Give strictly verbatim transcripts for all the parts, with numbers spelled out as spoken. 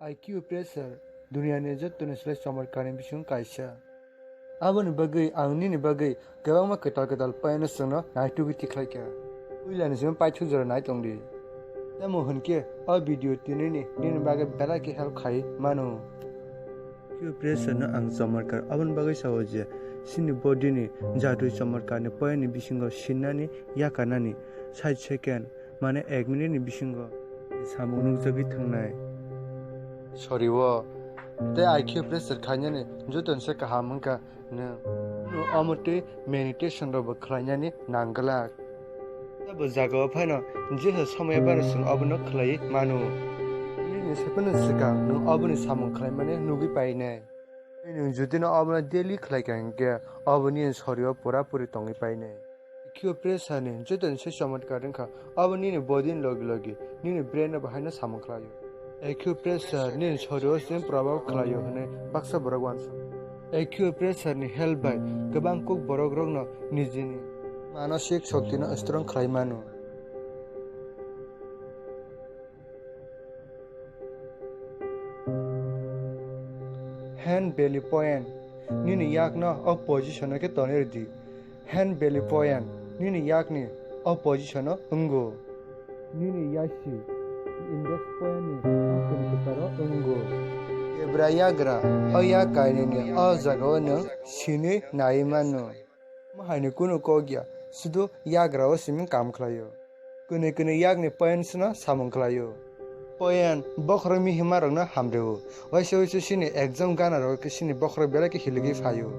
Acupressure, duniyani jottoni slai chomotkarni bising kaisa. Aboni bagwi ang nini bagwi kwbangma kwtal kwtal pointno chwngno naitugwi tikhlaikha. Puilani simi paithak jora nai tongdi. Tamo hwnkhe o video tinini nini bagwi belai khe help khai mano. Acupressure no ang chomorkar aboni bagwi sao je chini body ni jatwi chomorkarni pointni bisingo sinnani yakarnani sait second mane ek minute ni bisingo samung nukjagwi thangnai. Sorry o, tei acupressure khainani jotono se kaham wngkha nwng. Nwng omo tei meditation rokbo khlainani nangglak. Tabo jagao phano jesa somoya phano chwng obono khlaiwi mano. Nini sephano swkang nwng oboni samung khlaimani nugwi painai. Nwng jotino obono daily khlaikha hinkhe oboni sorio pura puri tongwi painai. Acupressure ni joto ni se chomotkarni wngkha, abo nini body ni logi logi nini brain no bahaino samung khlaio. Acupressure nini sorio se probab khlaio hwnwi baksa borok uansukha. Acupressure ni help bai kwbang kuk borok rokno nijini manosik shokti no strong khlai mano. Hand belly point, nini yakno o position o khe tonwi rwdi. Hand belly point, nini yakni o position o wngo. Nini yasi index point ni hakini kwcharo wngo. Ebra yagra, o yak kainwini o jagao nwng sinwi naiwi mano. Omo haini kunu kok ya, sudu yagra o simi kam khlaio. Kwnwi kwnwi yakni points no samung khlaio. Point bokhorok mihima rokno hamrwo. Waisa waisa sini exam gana rok sini bokhorok belai khe hiligwi phaio.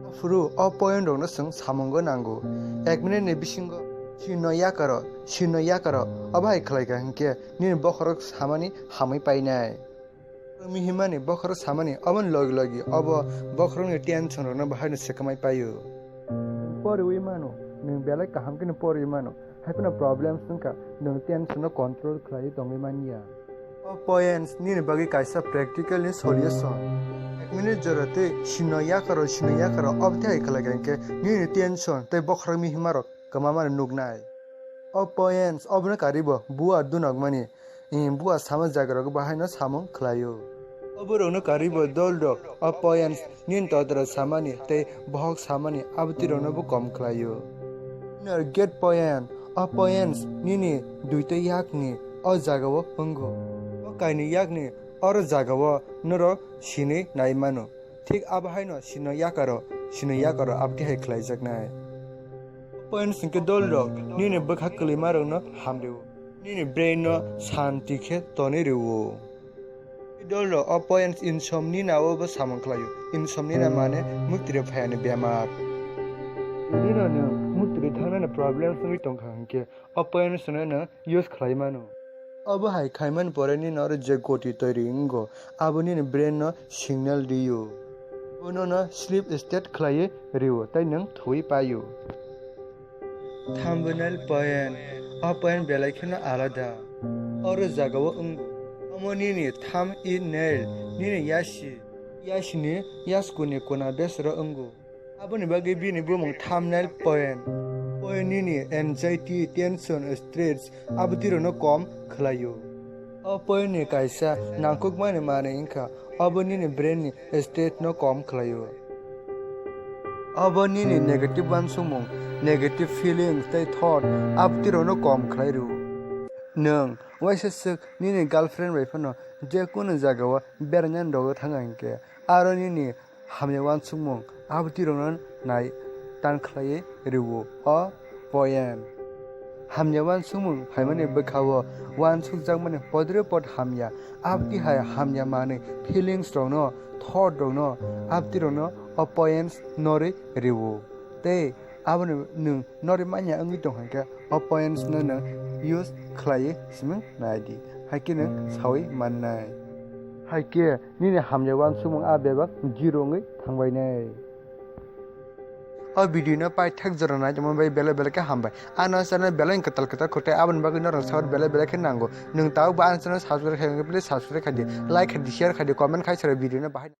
Aphuru o point rokno chwng samungo nango. Ek minute ni bisingo sinno yakaro, sinno yakaro, obo hai khlaikha hinkhe nini bokhorok samani hamwi painai. Mihimani bokhorok samani oboni logi logi obo bokhorokni tension rokno bahaino swkangmai paio. Poriwi mano, nwng belai kaham kheno poriwi mano, haiphano problems wngkha nwng tension no control khlaiwi tongwi manya. O points nini bagwi kaisa practical ni solution. Ek minute jora tei sinno yakaro, sinno yakaro obo tei hai khlaikha hinkhe nini tension tei bokhorok mihima rok kwmamani nuknai. O points obono karibo bua dunokmani, em, bua sama jagarok bahaino samung khlaio. O borokno karibo dolrok o points nini todra samani tei bohok samani abwtwirokno bo kom khlaio. Inner gate point, o points nini duita yakni o jagao wngo. O kainwi yakni oro jagao norok sinwi nai mano. Thik abo haino sinno yakaro, sinno yakaro aboni hai khlaijaknai. Points hinkhe dolrok nini bwkha kwlwimarokno hamrwo, nini brain no santi khe tonwi rwo. Dolrok o points insomnia o bo samung khlaio, insomnia mane muktri phayani bemar. Nini no nwng muktri thangnani problems wngwi tongkha hinkhe o points no nwng use khlai mano. Obo hai khaimani pore nini oro je goti toiri wngo, abo nini brain no signal rio. Bono no sleep state khlaiwi rio, tei nwng thwi paio. Thumbnail point, o point belai kheno alada. Oro jagao wngo. Omo nini thumbnail, nini yasi, yasini yaskuni kona besero wngo. Aboni bagwi bini bumung thumbnail point. Point nini anxiety, tension, stress, abwtwirokno kom khlaio. O point ni kaisa nangkukmani manwi wngkha, obo nini brain ni state no kom khlaio. Obo nini negative uansukmung, negative feelings tei thought abwtwirokno kom khlai rwo. Nwng waisa swk nini girlfriend bai phano je kunu jagao berainani rwgwi thangkha hinkhe, aro nini hamya uansukmung abwtwirokno nai tan khlaiwi rwo o point. Hamya uansukmung phaimani bwkhao uansukjakmani podre pod hamya, abwtwi hai hamya manwi feelings rokno, thought rokno abwtwirokno o points norwi rwo. Tei aboni nwng norwi manya wngwi tong kha khe o points no nwng use khlaiwi siming nai di, hai khe nwng sawi mannai. Hai khe nini hamya uansukmung a bebak zero wngwi thangbainai. O video no paithak jora nai tongma bai belai belai khe hambai. Ano channel belai kwtal kwtal khwtwi aboni bagwi norok support belai belai khe nango. Nwng tabuk bo ano channel subscribe khaiyakhe please subscribe khai di, like khai di, share khai di, comment khai sero video no bahai.